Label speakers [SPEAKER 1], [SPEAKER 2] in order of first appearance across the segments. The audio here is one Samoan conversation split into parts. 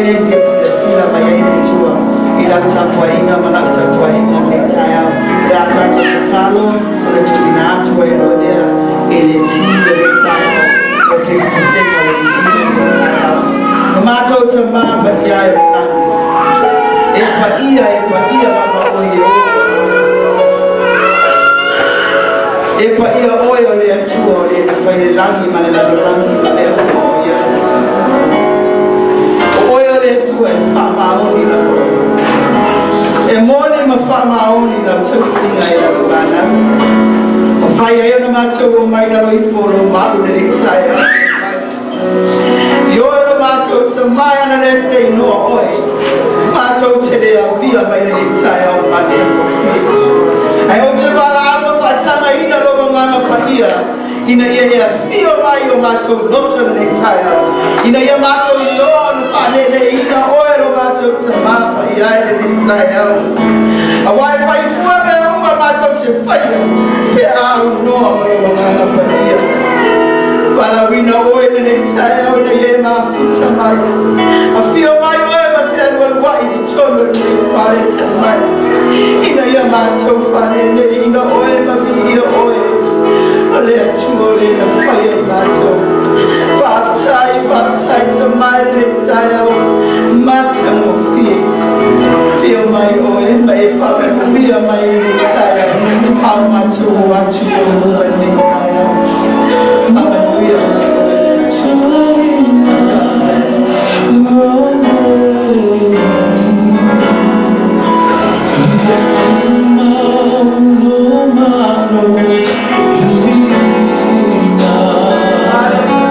[SPEAKER 1] lea e fia silasila mai ai le Atua i lau tapuaiga ma lau tapuaiga i lenei taeao. O le a tatou tatalo ona tuuina atu ai loa lea i le ti o lenei taeao mo tusitusiga o le Viiga i lenei taeao. Lo matou Tamā Paia e o le lagi, e paia e paia lava Oe Ieova. E paia Oe o le Atua o le na fai le lagi ma le lalolagi ma mea uma o i ai. O Oe o le Atua e faamaoni lava Oe. E moni ma faamaoni lau tausiga e lau fanau. Ua fai ai ona matou o mai i lalo ifo o lou malu i lenei taeao. I oe lo matou Tamā e ana le se inoa oe. Matou te le aulia mai lenei taeao matagofie. Ae ou te valaau ma faatagaina lou agaga paia ina ia e afio mai o matou loto lenei taeao. Ina ia matou iloa ona faaleleina oe lo matou Tamā paia i lenei taeao. Aua e fai fua mea uma matou te faia pe a aunoa ma lou agaga paia. Valaauina oe i lenei taeao ina ia e mafuta mai. Afio mai oe ma fealualuai i totonu o lenei fale mai. Ina ia matou faaleleina oe ma viia oe. O le Atua o le na faia i matou. Faafetai, faafetai Tamā i lenei taeao matagofie. Afio mai oe ma e faamanuia mai i lenei taeao. A o matou o atu i ou luma i lenei taeao. Faamanuia mai oe le Atua. Amen. Hallelujah.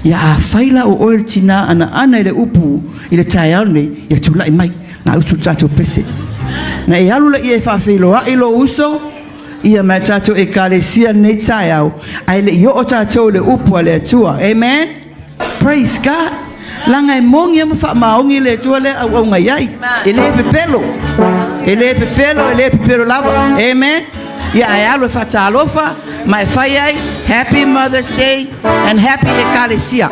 [SPEAKER 1] Ia afai la o oe le tinā anaana i le upu i le taeao lenei, ia tulai mai, gausu le tatou pese. Na e alu laia e faafeiloai lou uso ia ma le tatou Ekalesia i lenei taeao, ae le i oo tatou i le upu a le Atua. Amen? Praise God! Leaga e moni lava ma faamaoni le Atua lea e auauna i ai. E le pepelo. E le pepelo, e le pepelo lava. Amen? Ia ae alu e faatalofa ma e fai ai Happy Mother's Day and Happy Ekalesia.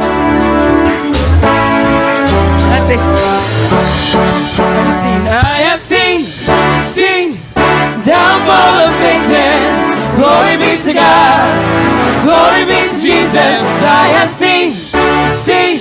[SPEAKER 1] Happy.
[SPEAKER 2] Have seen, I have seen, seen downfall of Satan. Glory be to God, glory be to Jesus. I have seen, seen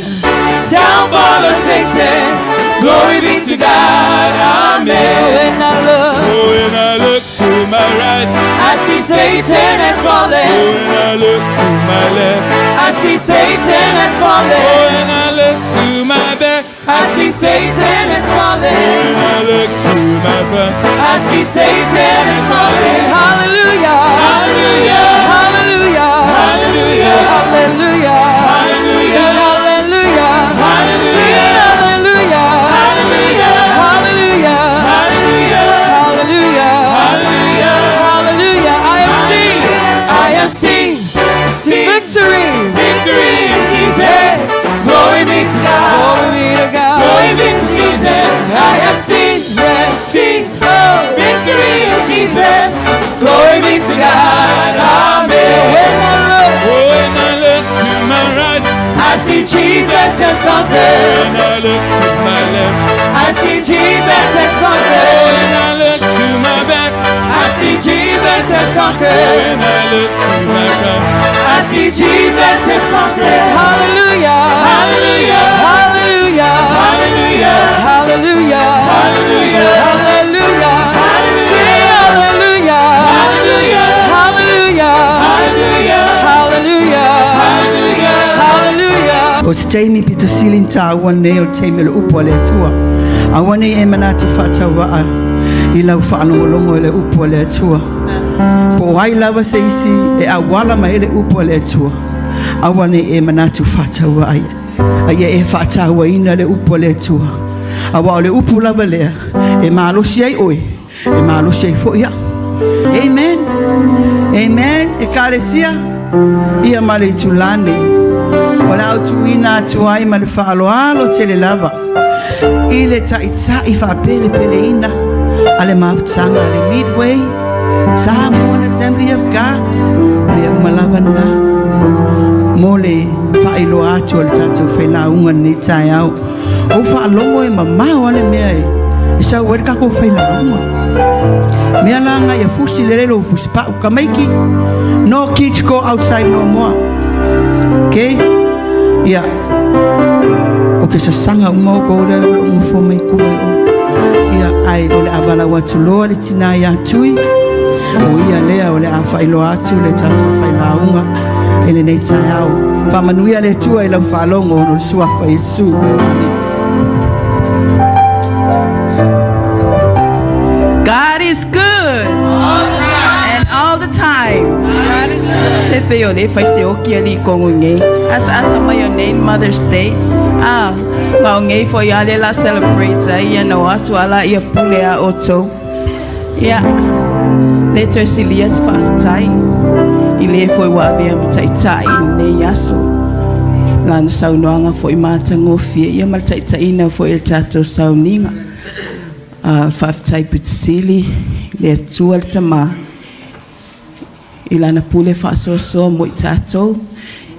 [SPEAKER 2] downfall of Satan. Glory be to God. Amen. When I look,
[SPEAKER 3] Oh, when I look to my right,
[SPEAKER 2] I see Satan has fallen.
[SPEAKER 3] oh, when I look to my left,
[SPEAKER 2] I see Satan has
[SPEAKER 3] oh,
[SPEAKER 2] fallen.
[SPEAKER 3] when I look to my back,
[SPEAKER 2] I see Satan has fallen.
[SPEAKER 3] when I look to my front,
[SPEAKER 2] I see Satan has fallen. Hallelujah.
[SPEAKER 3] Hallelujah.
[SPEAKER 2] Hallelujah.
[SPEAKER 3] Hallelujah.
[SPEAKER 2] Hallelujah.
[SPEAKER 3] Hallelujah.
[SPEAKER 2] Hallelujah.
[SPEAKER 3] Hallelujah.
[SPEAKER 2] Hallelujah.
[SPEAKER 3] Hallelujah.
[SPEAKER 2] Hallelujah.
[SPEAKER 3] Hallelujah.
[SPEAKER 2] Hallelujah.
[SPEAKER 3] Hallelujah.
[SPEAKER 2] Hallelujah. I have seen. I have seen.
[SPEAKER 3] Seen
[SPEAKER 2] Victory.
[SPEAKER 3] victory in Jesus. Glory be to God.
[SPEAKER 2] Glory be to God.
[SPEAKER 3] Glory be to Jesus. I have seen,
[SPEAKER 2] Yes.
[SPEAKER 3] seen
[SPEAKER 2] Oh.
[SPEAKER 3] victory in Jesus. Glory be to God. Amen.
[SPEAKER 2] When I look,
[SPEAKER 3] Oh, when I look to my right,
[SPEAKER 2] I see Jesus has conquered.
[SPEAKER 3] when I look to my left,
[SPEAKER 2] I see Jesus has conquered.
[SPEAKER 3] when I look to my back,
[SPEAKER 2] I see Jesus has conquered.
[SPEAKER 3] when I look to my front,
[SPEAKER 2] I see Jesus has conquered. Hallelujah.
[SPEAKER 3] Hallelujah.
[SPEAKER 2] Hallelujah.
[SPEAKER 3] Hallelujah.
[SPEAKER 2] Hallelujah.
[SPEAKER 3] Hallelujah.
[SPEAKER 2] Hallelujah. Say hallelujah.
[SPEAKER 3] Hallelujah.
[SPEAKER 2] Hallelujah.
[SPEAKER 3] Hallelujah.
[SPEAKER 2] Hallelujah.
[SPEAKER 3] Hallelujah.
[SPEAKER 2] Hallelujah.
[SPEAKER 1] O se taimi pito sili ni tāua nei o le taimi o le upu a le Atua. Aua nei e manatu faatauvaa i lau faalogologo i le upu a le Atua. Po o ai lava se isi e auala mai ai le upu a le Atua. Aua nei e manatu faatauvaa ai. A ia e faatauaina le upu a le Atua. Auā o le upu lava lea e malosi ai oe, e malosi ai foi au. Amen. Amen. Ekalesia, ia ma le itulā nei. O le a ou tuuina atu ai ma le faaaloalo tele lava i le Taitai faapelepeleina a le mafutaga a le Midway Samoan Assembly of God, mea uma lava na mo le faailoa atu o le tatou failauga lenei taeao. Ou faalogo e mamao lava le mea e sau ai le tatou failauga. Mea la na ia fusi lelei lou fusi pau tamaiti. No kids go outside no more. Okay? Ia. Ou te sasaga uma outou lea o lou nofo mai tua i o. Ia, ae o le a valaau atu loa le tinā ia Tui. O ia lea o le a faailoa atu le tatou failauga i lenei taeao. Faamanuia le Atua i lau faalogo ona o le suafa o Iesu. Amene.
[SPEAKER 4] God is good. All the time. And all the time. God is good. Se pe o le fai se oki ali kongo nge. Ata ata mai o nei Mother's Day. Ah, ngao ngei fo ia le la celebrate ai ia no atu ala ia pule a oto. Ia, le toe silia se faafetai i le foi ua avea ma taitai i lenei aso. Lana saunoaga foi matagofie ia ma le taitaiina foi o le tatou sauniga. A faafetai pito sili i le Atua le Tama i Lana pule faasoasoa mo i tatou,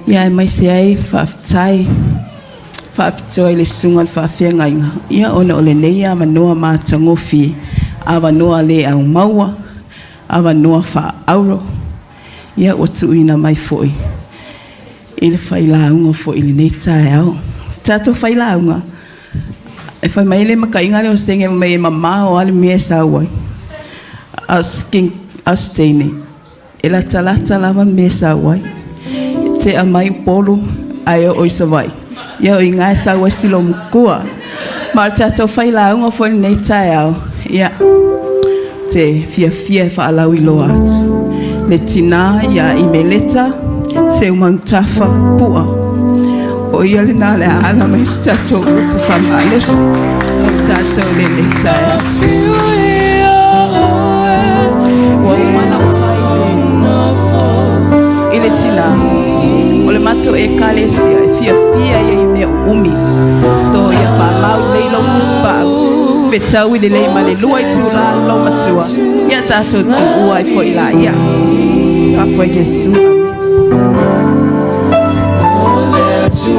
[SPEAKER 4] ia aemaise ai le faafetai faapitoa i le Susuga i le Faafeagaiga, ia ona o lenei avanoa matagofie, avanoa le aumaua, avanoa faaauro, ia ua tuuina mai foi i le failauga foi i lenei taeao. Tatou failauga, e fai mai le makaiga lea o Sege fai mai e mamao lava le mea e sau ai. A o se teine, E latalata lava le mea e sau ai. E tea mai Upolu ae oo i Savaii. Ia o i ina e sau ai si loomatua. Ma o le tatou failauga foi i lenei taeao, ia, ou te fiafia e faalauiloa atu le tina ia Imeleta Seumanutafa Pu'a. O ia lena o le a ala mai se tatou upu faamalosi mo tatou i lenei taeao. Ua uma ona ou fai i le tina, o le matou ekalesia e fiafia ia i mea uumi. So ia faamau lelei lou tusipaau, fetaui lelei ma le 2 itula le loomatua, ia tatou tuua ai foi laia. Suafa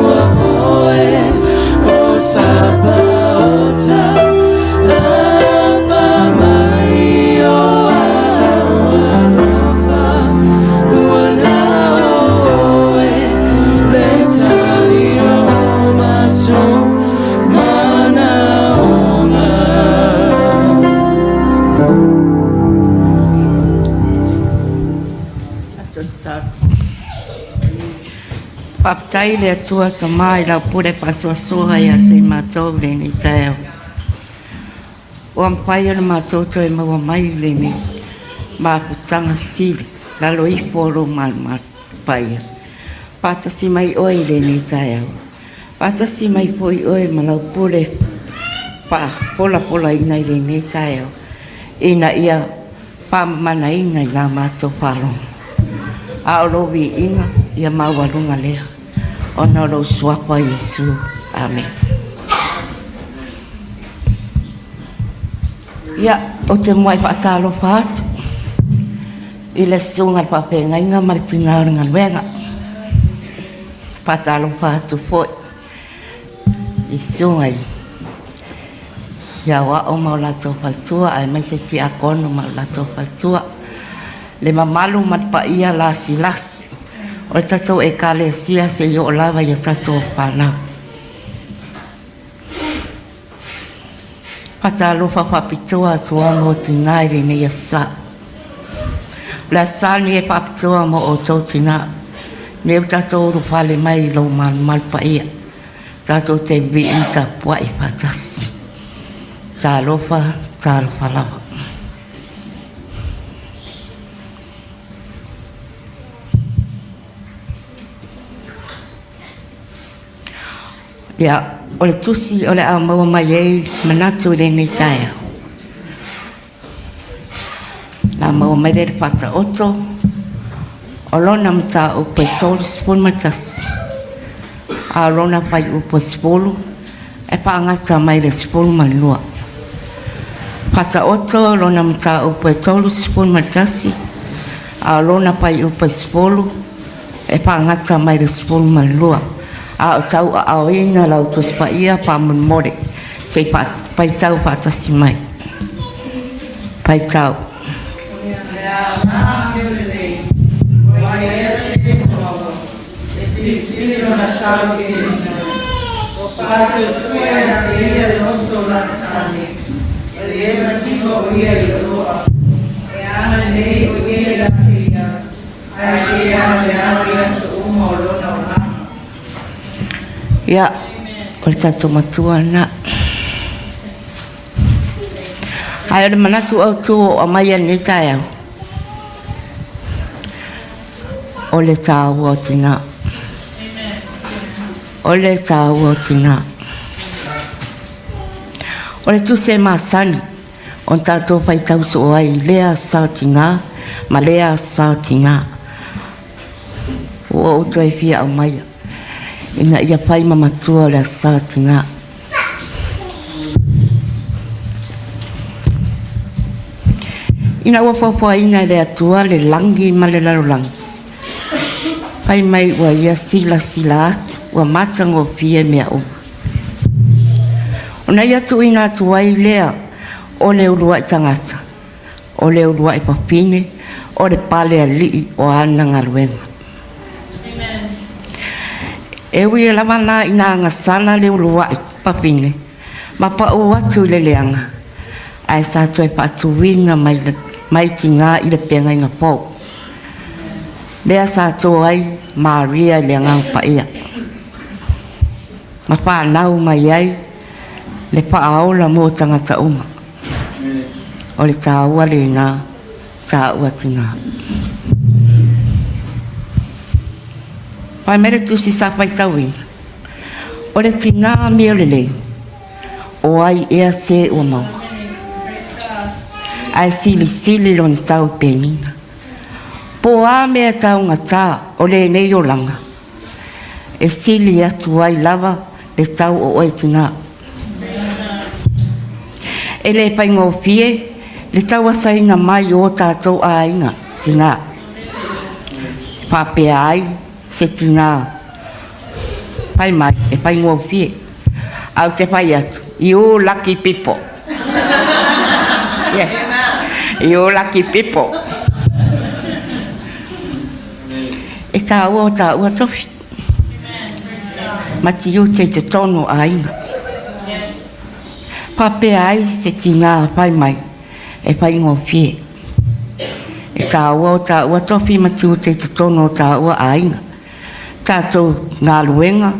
[SPEAKER 4] o Iesu. Amene.
[SPEAKER 5] Faafetai i le Atua Tama i lau pule faasoasoa ia te i matou i lenei taeao. Ua mafai ona matou toe maua mai i lenei mafutaga sili lalo ifo o lou malumalu paia. Faatasi mai oe i lenei taeao. Faatasi mai foi oe ma lau pule faapolapolaina i lenei taeao ina ia faamamanaina i la matou faalogo. A o lou viiga ia maualuga lea ona o lou suafa Iesu. Amene. Ia, ou te muai faatalofa atu i le susuga i le faafeagaiga ma le tina o le galuega. Faatalofa atu foi i susuga i aoao ma o latou faletua aemaise tiakono ma o latou faletua. Le mamalu ma le paia lasilasi o le tatou Ekalesia seia oo lava i a tatou fanau. Faatalofa faapitoa atu lava mo tina i lenei aso Sa. O le aso Sa lenei e faapitoa mo outou tina. Nei ua tatou ulufale mai i lou malumalu paia. Tatou te vivii tapuai faatasi. Talofa, talofa lava. Ia, o le tusi o le a maua mai ai manatu i lenei taeao. La maua mai lea i le Faataoto, o lona mataupu e 31, a o lona fuaiupu e 10, e faagata mai i le 12. Faataoto lona mataupu e 31, a o lona fuaiupu e 10, e faagata mai le 12, a o tauaaoina lau Tusi Paia faamolemole se i faitau faatasi mai. Faitau. Ia, o le tatou matua lena. Ae o le manatu autu o aumai nei taeao, o le tāua o tinā. O le tāua o tinā. O le tusi e masani ona tatou faitau soo ai i lea sa tinā ma lea sa tinā. Ua ou toe fia aumaia ina ia fai ma matua o le sa tinā. Ina ua fuafuaina e le Atua le lagi ma le lalolagi, fai mai ua ia silasila atu, ua matagofie mea uma. Ona ia tuuina atu ai lea o le uluai tagata, o le uluai fafine, o le pale alii o ana galuega. E ui lava la ina agasala le uluai fafine ma pau atu i le leaga, ae sa toe faatuina mai, mai tinā i le feagaiga fou. Lea sa to ai Maria i le Agaga Paia ma fanau mai ai le faaola mo tagata uma. O le taua lena taua tinā. Fai mai le tusi sa faitauina. O le tinā amio lelei, o ai ea se ua maua? Ae silisili lona tau i penina. Po o a mea taugata o lenei olaga, e sili atu ai lava le tau o oe tinā. E le faigofie le tauasaina mai o tatou aiga tinā. Faapea ai se tinā fai mai e faigofie. Ae ou te fai atu, you lucky people. Yes, you lucky people. E tāua o tāua tofi. Ma tiute i te tono aiga. Faapea ai se tinā whai mai e whaingofie. E tāua o tāua tofi ma tiute i te tono o tāua aiga. Tātou galuega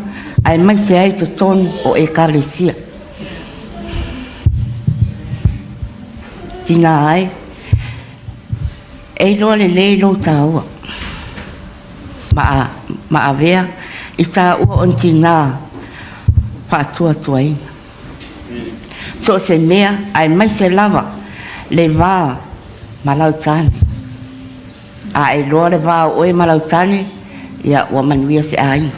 [SPEAKER 5] aemaise ai totonu o Ekalesia. Tinā ai, e iloa lelei lou tāua ma, ma avea i tāua o ni tinā faatuatuaina. So o se mea aemaise lava le vā ma lau tāne. A e loa le va o oe ma lau tane, ia ua manuia se aiga.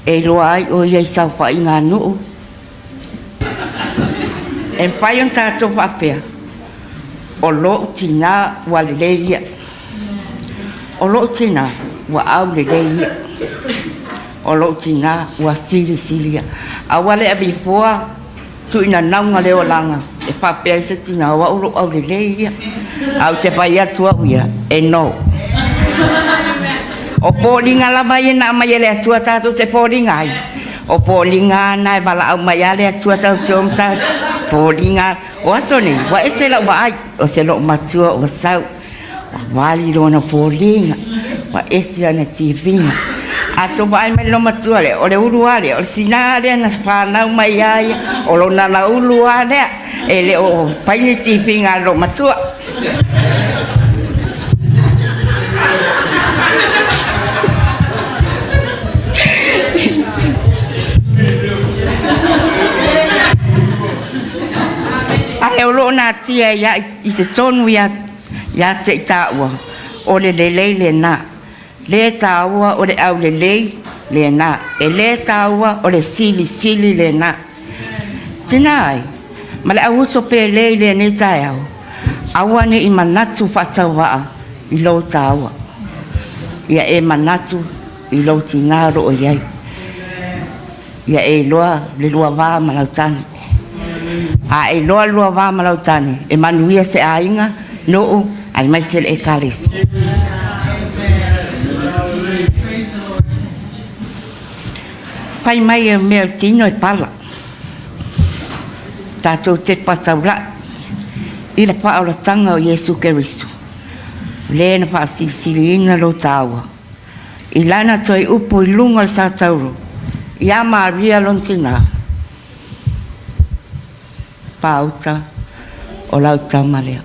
[SPEAKER 5] E iloa ai ʻoe ia i saofaiga a nuu. E mafai ona tatou faapea, o loʻu tinā ua lelei ia. O loʻu tinā ua aulelei ia. O loʻu tinā ua silisili ia. Aua le avifoa Tuuina nauga le olaga e faapea ai se tina o au lou aulelei ia. A ou te fai atu au ia, e no. O foliga lava ia na aumai e le Atua tatou te foliga ai. O foliga na e valaau mai a le Atua tatou te o ma tatou foliga. O aso nei, ua ese lau vaai, o se loo matua ua sau. Ua wali lona foliga, ua ese ana tifiga. A tou vaai mai i le loomatua lea, o le ulu lava lea, o le sina lea na fanau mai ia ia, o lona alaulu lava lea, e le o fai ni tifiga a le loomatua. Ae o lo o natia i totonu ia Ia te i tāua, o le lelei lenā. Lē tāua o le aulelei lenā. E lē tāua o le silisili lenā. Tinā ai, ma le auuso pēlē i lenei taeao, aua ne i manatu faatauvaa i lou tāua. Ia e manatu i lou tinā o lo o i ai. Ia e iloa le lua va ma lau tane. A e iloa le lua va ma lau tane, e manuia se aiga, nuu, aemaise le Ekalesia. Fai mai e mea o tino e pala. Tatou te pataula'i i le faaolatanga o Iesu Keriso, le na faasilisiliina lou taua. I lana toe upu i luga o le satauro, iā Maria lona tinā, Pāuta o lau tama lea.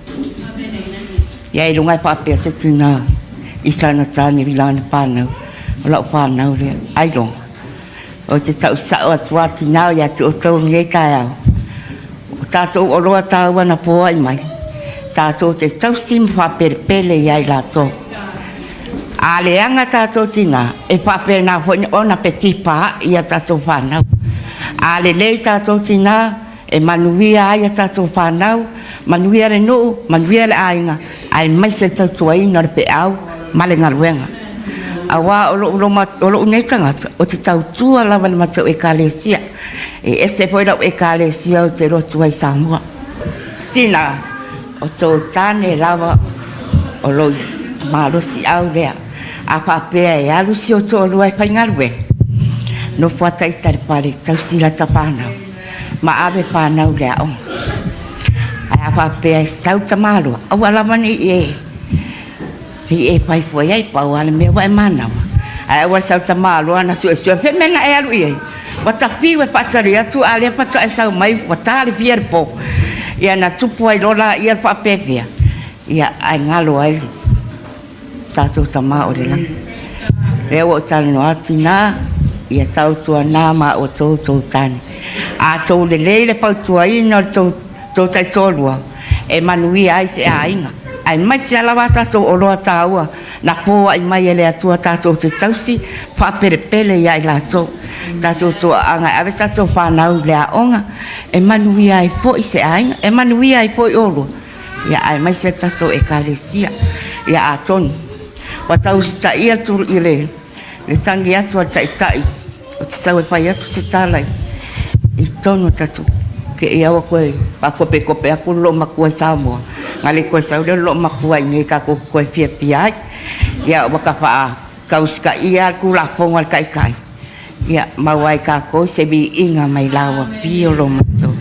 [SPEAKER 5] Ia i luga e faapea se tinā i sana tāne i lana whānau, o lau whānau lea, ailoga. O te tau sao atu a tinā o ia te outou nei taeao. O tātou oloa tāua na pōai mai, tātou te tausi ma whaapelepele i ai lātou. A leaga tātou tinā, e faapena foi ona pe tipahaʻi ia tātou whānau. A lelei tātou tinā, e manuia ai a tātou whānau, manuia le nuu, manuia le aiga, aemaise le tautuaina o le feau ma le galuega. Auā o loʻu loma, o loʻu nei tagata, ou te tautua lava i le matou Ekalesia. E ese foi lau Ekalesia ou te lotu ai i Samoa. Tina, o tou tane lava o lou malosiʻau lea. A faapea e alu si ou toalua e faigaluega, nofo ata ita i le fale, tausi lata fanau, ma ave fanau i le aoga. Ae a faapea e sau tamaloa, aua lava ne i e i e fai fua i ai, pau lava le mea ua e manawa. Ae aua le sau tamaloa na suesue, fea le mea na e alu i ai? Ua tafiu e faatali atu, a o lea faatoa e sau mai ua ta le fia le po. Ia na tupu ai loa laia le faapefea, ia ae galo ai le tatou Tama o le lagi. Lea ua ou talanoa atu i ina, Ia tautuana ma outou tou tane. A tou lelei le fautuaina o le tou tou taitoalua e manuia ai se aiga. Aemaise lava a tatou oloa taua na foai mai e le Atua tatou te tausi faapelepele ia i latou. Tatou toaaga e ave tatou fanau i le aoga e manuia ai foi se aiga, e manuia ai foi oulua, ia aemaise le tatou ekalesia. Ia atonu ua tau usitaia i le le tagi atu a le taitai o te sau e fai atu se tala i totonu o tatou ke ia ua koe faakopekope atu le loomatua i Samoa na le toe sau lea o le loomatua i inei tatou te toe fiafia ai. Ia ua ta faatausitaia le Tulafono a le Taitai ia maua ai tatou se viiga mai lau afio lo matou.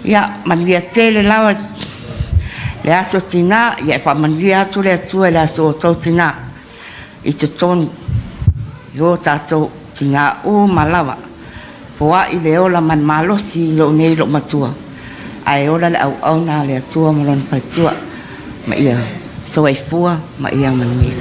[SPEAKER 5] Ia manuia tele lava le aso tinā, ia e faamanuia atu le Atua i le aso o tou tinā i totonu i o tatou tinā uma lava. Foai le ola ma le malosi i lou nei loomatua, ae ola le auauna a le Atua ma lona faletua ma ia soifua ma ia manuia.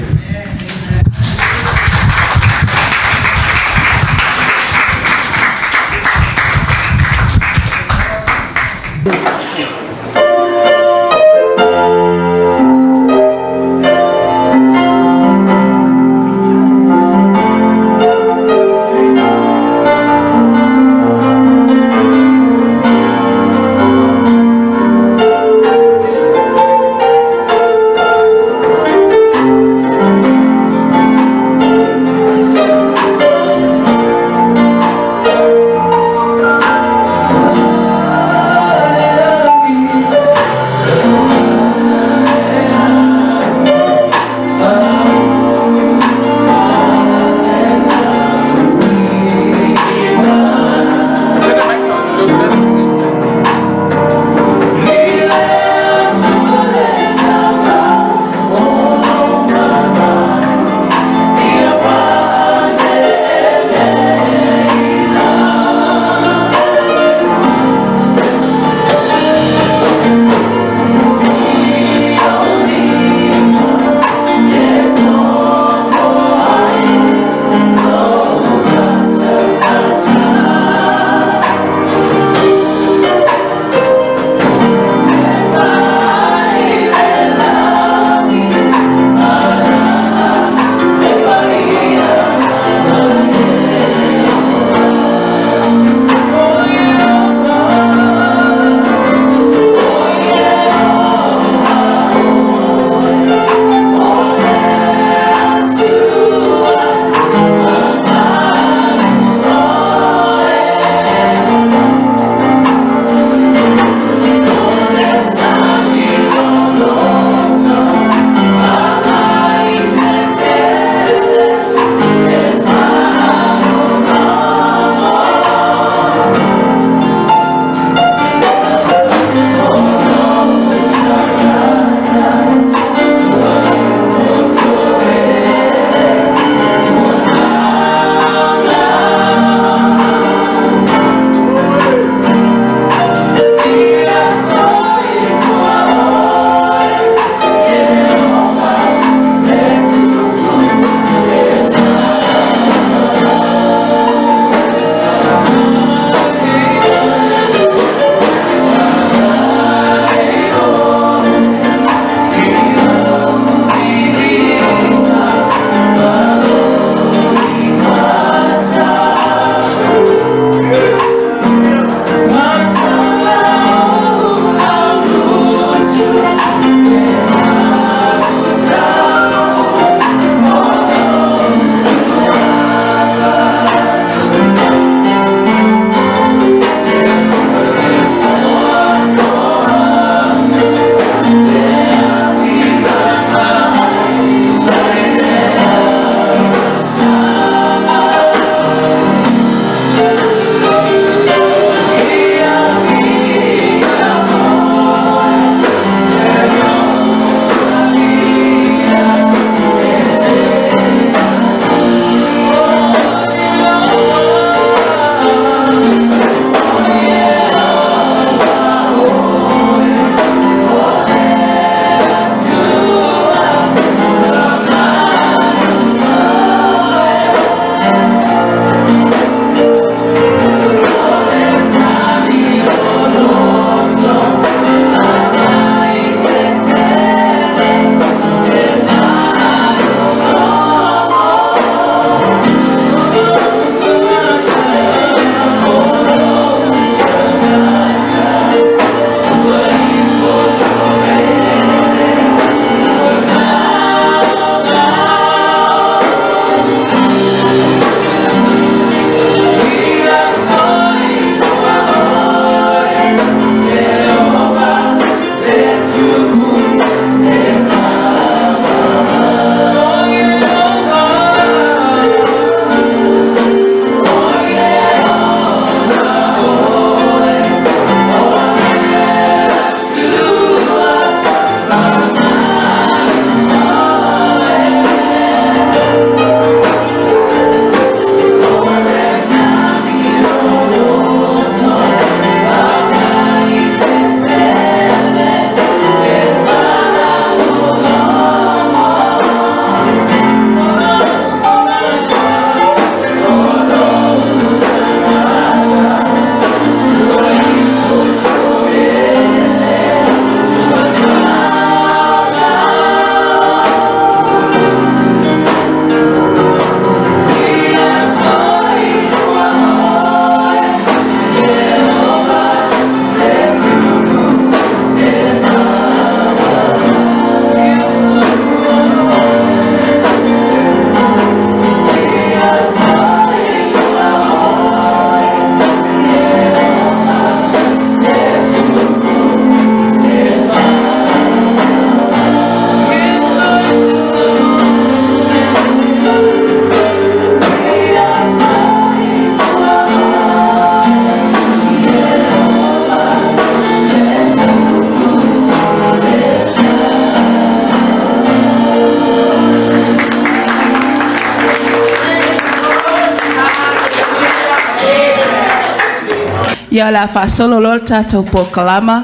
[SPEAKER 4] Ia o le a faasolo loa le tatou polokalama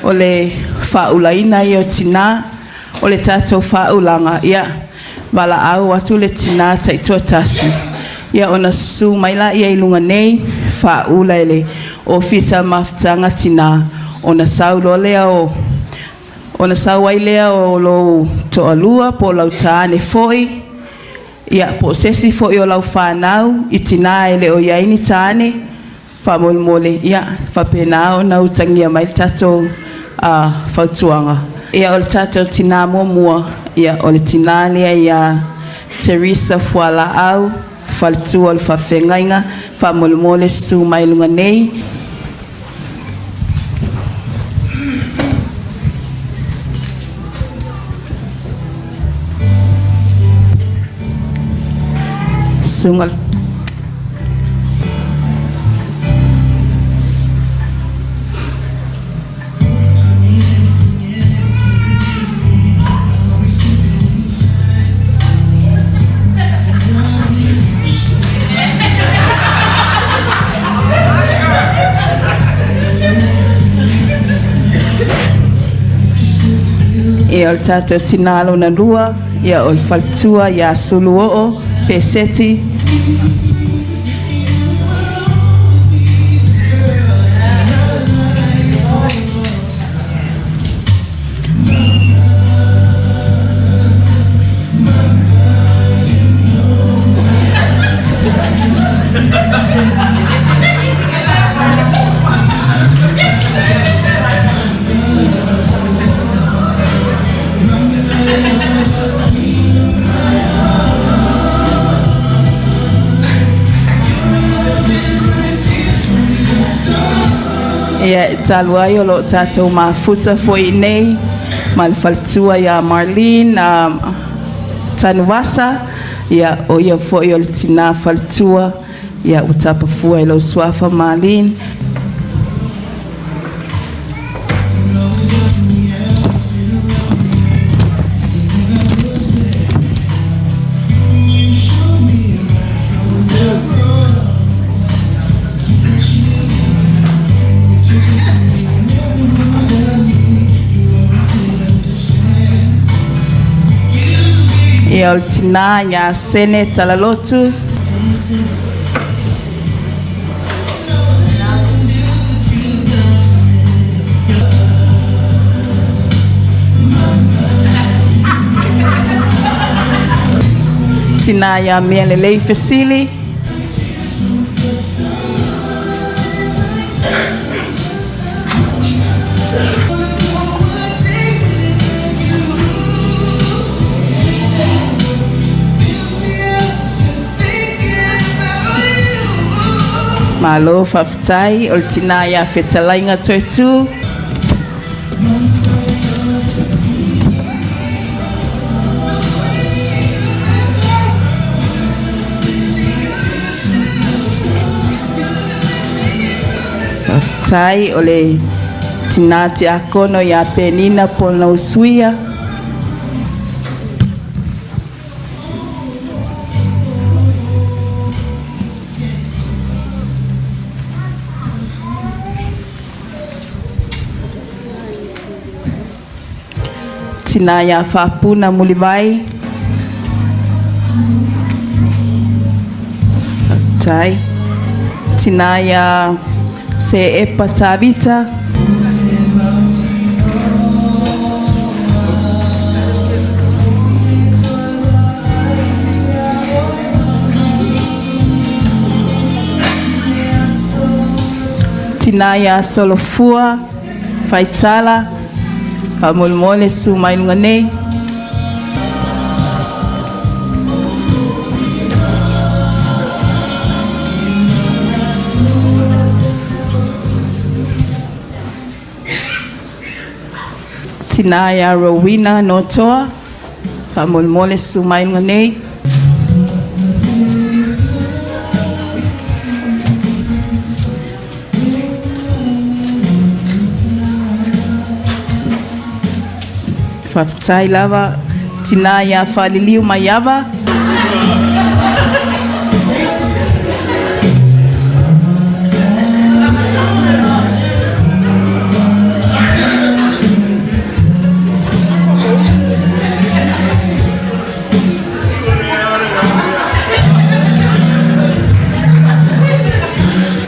[SPEAKER 4] o le faaulaina ia o tinā. O le tatou faaulaga, ia, valaau atu le tinā taitoatasi, ia ona susu mai lea i luga nei, faaula e le Ofisa Mafutaga Tinā, ona sau loa lea o ona sau ai lea o lou toalua po o lau tāne foi, ia po o se isi foi o lau fanau i tinā e le o i ai ni tāne, Faamolemole, ia, faapena ona utagia mai le tatou fautuaga. Ia, o le tatou tinā muamua, ia, o le tinā lea ia Teresa Fualaau, faletua o le faafeagaiga. Faamolemole, susu mai i luga nei. Susuga Ia, o le tatou tinā lona lua, ia, o le faletua ia Suluoo Peseti. Ia, e talu ai o lo o tatou mafuta foi i inei ma le faletua ia Marlene Tanuvasa, ia, o ia foi o le tinā faletua, ia, ua tapafua i lou suafa Marlene. Ia, o le tinā ia Sene Talalotu. Tinā ia Mealelei Fesili. Malo faafetai, o le tinā ia Fetalaiga Toetū. Faafetai, o le tinā tiakono ia Penina Ponousuia. Tinā iā Faapuna Mulivai. Faafetai. Tinā iā Seepa Tavita. Tinā iā Solofua Faitala. Faamolemole, susu mai luga nei. Tinā iā Rowena Notoa. Faamolemole, susu mai luga nei. Faafetai lava, tinā iā Faliliu Maiava.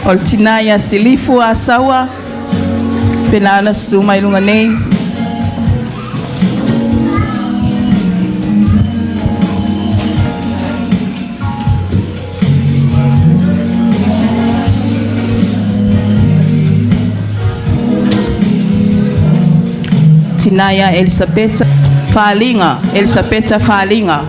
[SPEAKER 4] O le tina ia Silifu Asaua, pena ona susu mai luga nei. Tina ia Elisapeta Faliga, Elisapeta Faliga.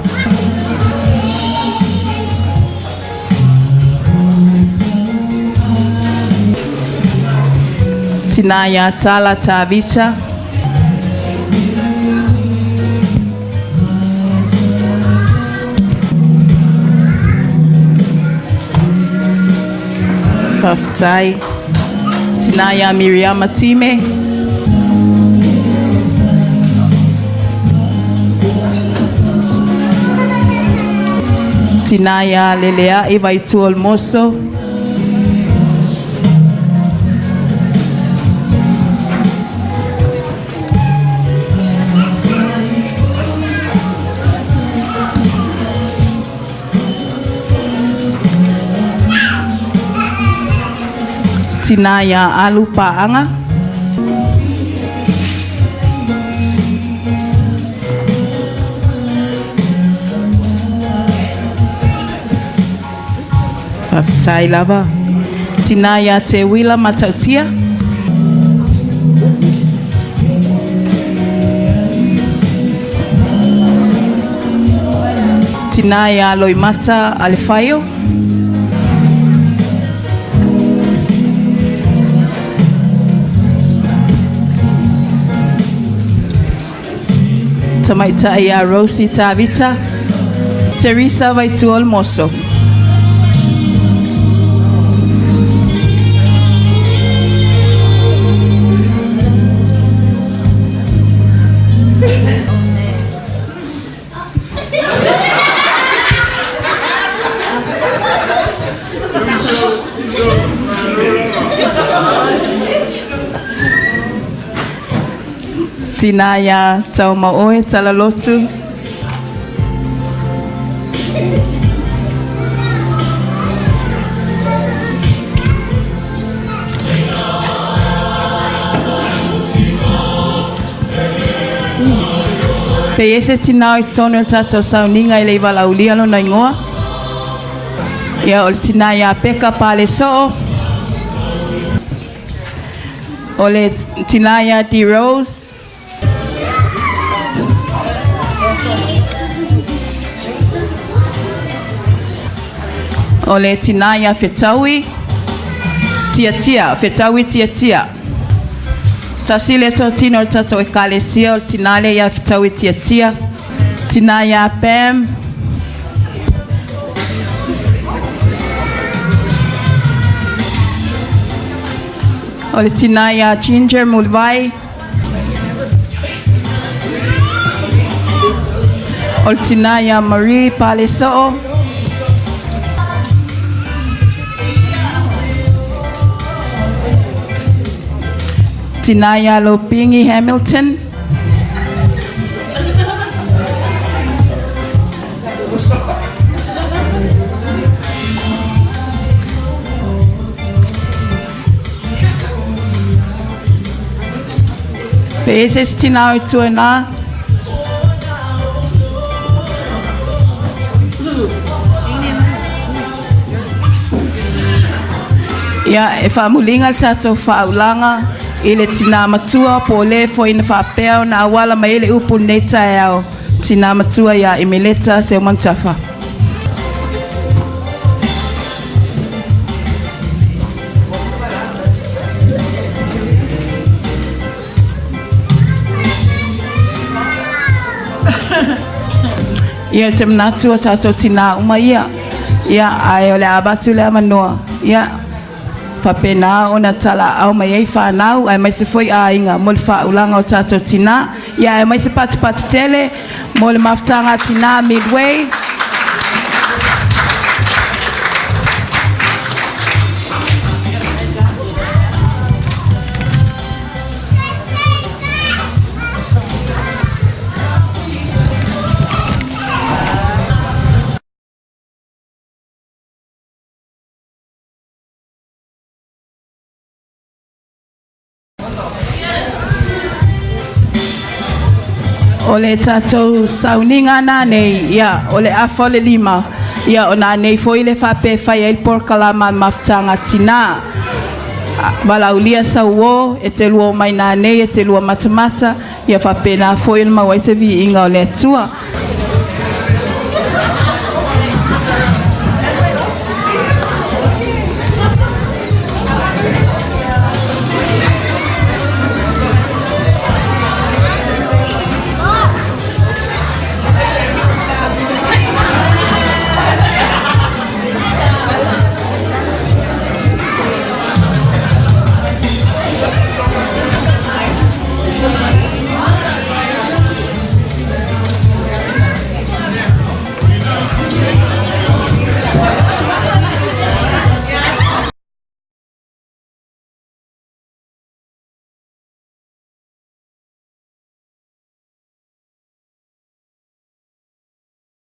[SPEAKER 4] Tina ia Tala Tavita. Faafetai. Tina ia Miriama Time. Tina ia Lelea'i Vaituo o le Moso. Tina ia Alu Pa'aga. Faafetai lava. Tina ia Te Wila Matautia. Tina ia Loimata Alefaio. Tamaitai ia Rosie Tavita. Teresa Vaituo o le Moso. Tina ia Taumaoe Talalotu. Pe i ai se tina o i totonu o le tatou sauniga e le i valaaulia lona igoa. Ia, o le tina ia Peka Palesoo. O le tina ia D Rose. O le tina ia Fetaui Tiatia, Fetaui Tiatia. Tasi le totino o le tatou ekalesia o le tina lea ia Fetaui Tiatia. Tina ia Pam. O le tina ia Ginger Mulivai. O le tina ia Marie Palesoo. Tina ia Lopingi Hamilton. Pe i ai se isi tina o i tua i ina. Ia, e faamuliga le tatou faaulaga i le tina matua po o le foi na faapea ona auala mai ai le upu i lenei taeao, tina matua ia Emeleta Seumanutafa. Ia, ou te manatu o tatou tinā uma ia. Ia, ae o le a avatu le avanoa. Ia, faapena ona talaaao mai ai fanau aemaise foi aiga mo le faaulaga o tatou tinā. Ia, aemaise patipati tele mo le mafutaga a tinā Midway. O le tatou sauniga nanei, ia, o le afa o le lima, ia o nanei foi le faapea e fai ai le polokalama a le mafutaga a tinā. Valaaulia sau uō e te lua omai nanei e te lua matamata, ia faapena foi ona maua ai se viiga o le Atua.